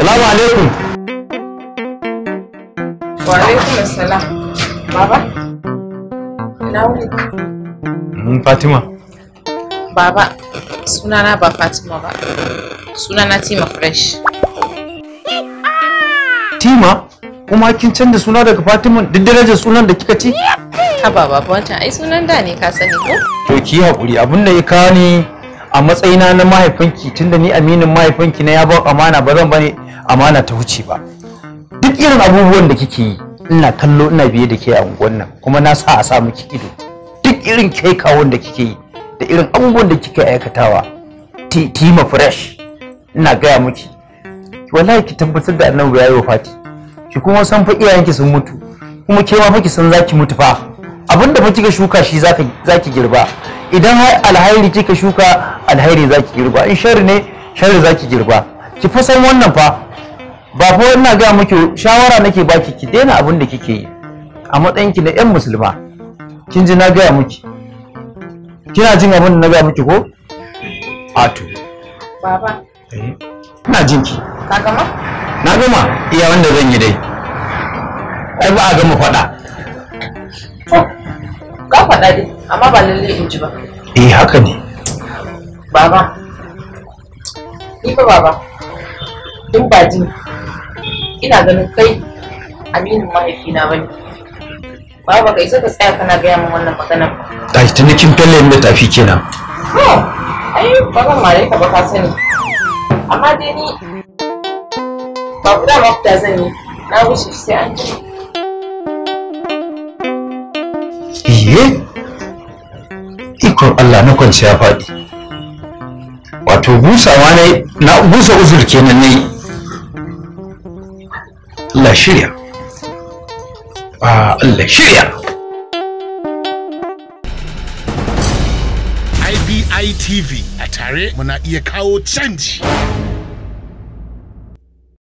Salamu alaikum. Wa alaikum assalam. Baba? Ina wuni? Fatima. Baba, sunana ba Fatima ba. Sunana Tima Fresh. Tima? Kuma kin canza suna daga Fatima duk darajar sunan da kika ci? Haba baba, wancan ai sunan da ne ka sani ko? To ki hakuri, abin da ya kawo ni a matsayina na mahaifinki, tunda ni aminin mahaifinki na ya ba amana, ba zan bane amana ta wuce ba. Duk irin abubuwan da kike yi ina kallo, ina biye da ke a unguwan nan, kuma na sa a sa miki ido. Duk irin kai kawon da kike yi da irin abubuwan da kike aikatawa, Tima Fresh, ina gaya miki wallahi ki tabbatar da annabi ya yi wafati. Ki kuma san fa iyayenki sun mutu, kuma ke ma fa ki san zaki mutu fa. Abinda fa kika shuka shi zaki girba. Idan har alhairi kika shuka, alhairi zaki girba. In sharri ne, sharri zaki girba. Ki fa san wannan fa. Ba fa ina ga miki shawara nake baki, ki daina abin da kike yi a matsayin ki na ƴan musulma. Kin ji na gaya miki? Kina jin abin da na gaya miki ko? Ato. Baba. Ina jin ki. Ka gama? Na gama iya wanda zan yi dai. Ai ba a gama faɗa. To, ka faɗa dai, amma ba lalle in ji ba. Eh haka ne. Baba. Ni fa baba. Dun ba jin. Ina ganin kai aminin mahaifina bane. Baba, ka isa ka tsaya kana gaya min wannan maganar ba. Ai tuni kin felle inda tafi kenan. To, ai ba zan mare ka ba ka sani. Amma dai ni ba ku dama fita zan yi. Na wuce sai an ji. Iye? Ikon Allah na kwanciya faɗi. Wato busawa ne, na busa uzur kenan ne. Allah shirya. Allah shirya. IBI TV, a tare muna iya kawo canji.